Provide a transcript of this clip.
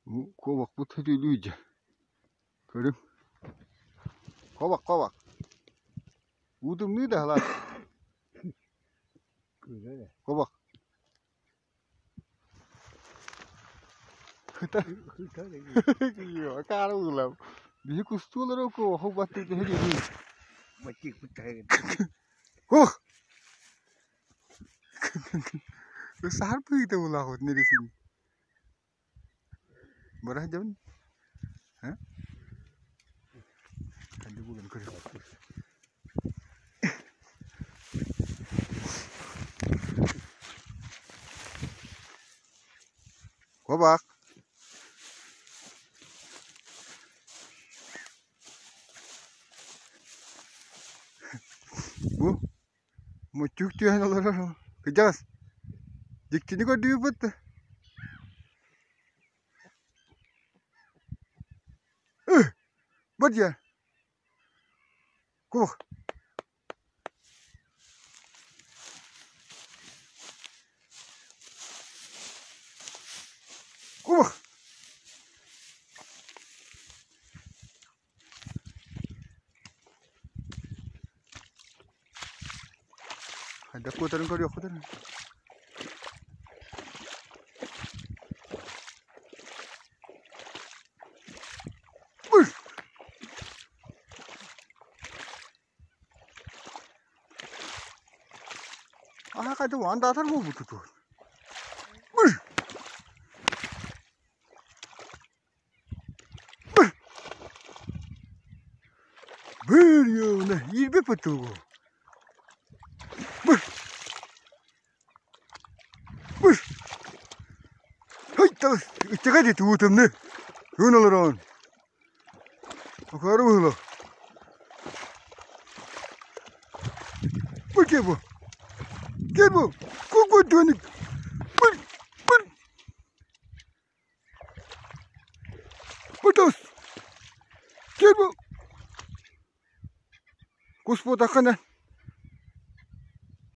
Куобахпыт сөтүөлүү дьэ. Көрүҥ. Куобах, куобах. Уу тымныы да халаат. Куобах. Акаары уолам. Биһи кустуулара куобахы баттыы төһө диэний? Куобах! Саһар быһыыта булаахыт нэрисин. Бара сылдьабын Һэ? Ханна буолан көрүөхпүт. Куобах. Бу Муччук түһэн олорор кырдьаҕас дьиктини көрдүүбүт да Бар дьиэ Куох Куох Хайдах куотарын көрүөххүт эрэ. Аха хайда уондаатар буолбут туту. Бырьыына иирбит бутугу. Быр. Быр. Хой тас иччэгэ дии туутумны. Күн олорон. Акары быһыла. Быр кебу. Кебу. Куку дөнүк. Быр. Быр. Бутус! Кел бу! Кус буотаххына.